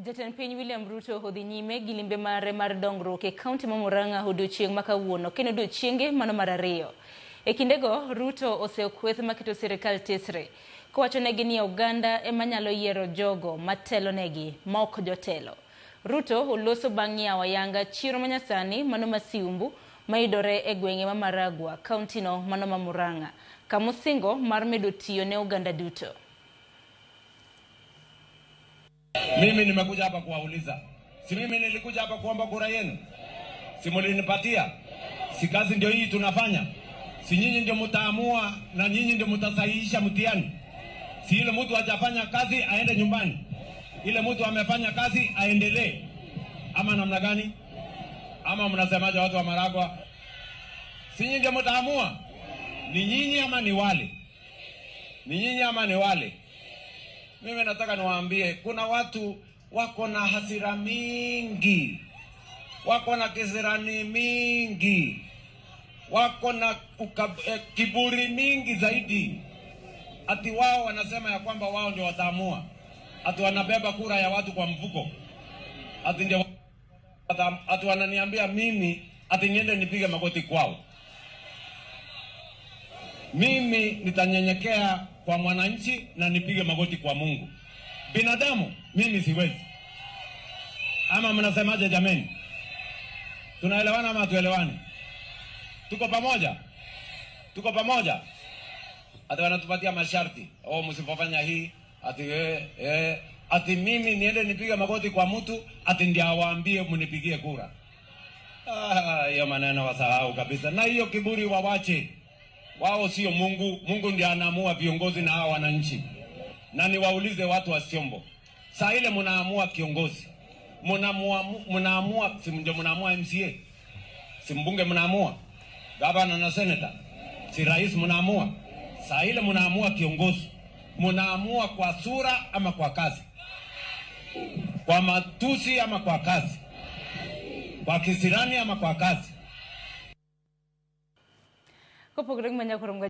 Jatend piny William Ruto odhi nyime gi limbe mare mar dongruok e kaunti ma Murang'a odiochieng' ma kawuono kendo odiochienge mano mar ariyo. E kindego, Ruto oseyo kweth maketo sirikal tesre, kowachonegi ni oganda ema nyalo yiero jogo matelonegi ma ok jotelo. Ruto oloso bang' yawo ayanga chiro manyasani mano ma Siumbu mayudore e gwenge ma Maragua, kaunti no mano ma Murang'a, kamosingo mar medo tiyo ne oganda duto. Mimi nimekuja hapa kuwauliza, si mimi nilikuja hapa kuomba kura yenu? Si mlinipatia? Si kazi ndio hii tunafanya? Si nyinyi ndio mtaamua na nyinyi ndio mtasahihisha mtihani? Si ile mtu hajafanya kazi aende nyumbani, ile mtu amefanya kazi aendelee, ama namna gani? Ama mnasemaje watu wa Maragwa? Si nyinyi ndio mtaamua? Ni nyinyi ama ni wale? Ni nyinyi ama ni wale? Mimi nataka niwaambie, kuna watu wako na hasira mingi, wako na kisirani mingi, wako na kiburi mingi zaidi, ati wao wanasema ya kwamba wao ndio wataamua, ati wanabeba kura ya watu kwa mfuko, ati ndio ati wananiambia mimi ati niende nipige magoti kwao. Mimi nitanyenyekea kwa mwananchi na nipige magoti kwa Mungu. Binadamu mimi siwezi. Ama mnasemaje jameni? Tunaelewana ama hatuelewani? Tuko pamoja? Tuko pamoja? Ati wanatupatia masharti. Oh, msipofanya hii, ati ati mimi niende nipige magoti kwa mtu, ati ndiye awaambie mnipigie kura. Ah, hiyo maneno wasahau kabisa. Na hiyo kiburi wawache. Wao sio Mungu. Mungu ndiye anaamua viongozi na hawa wananchi. Na niwaulize watu wa Siombo, saa ile mnaamua kiongozi, mnaamua, si ndio mnaamua MCA, si mbunge mnaamua, gavana na senator, si rais mnaamua. Saa ile mnaamua kiongozi, mnaamua kwa sura ama kwa kazi, kwa matusi ama kwa kazi, kwa kisirani ama kwa kazi. Kopogore gi manyakoro.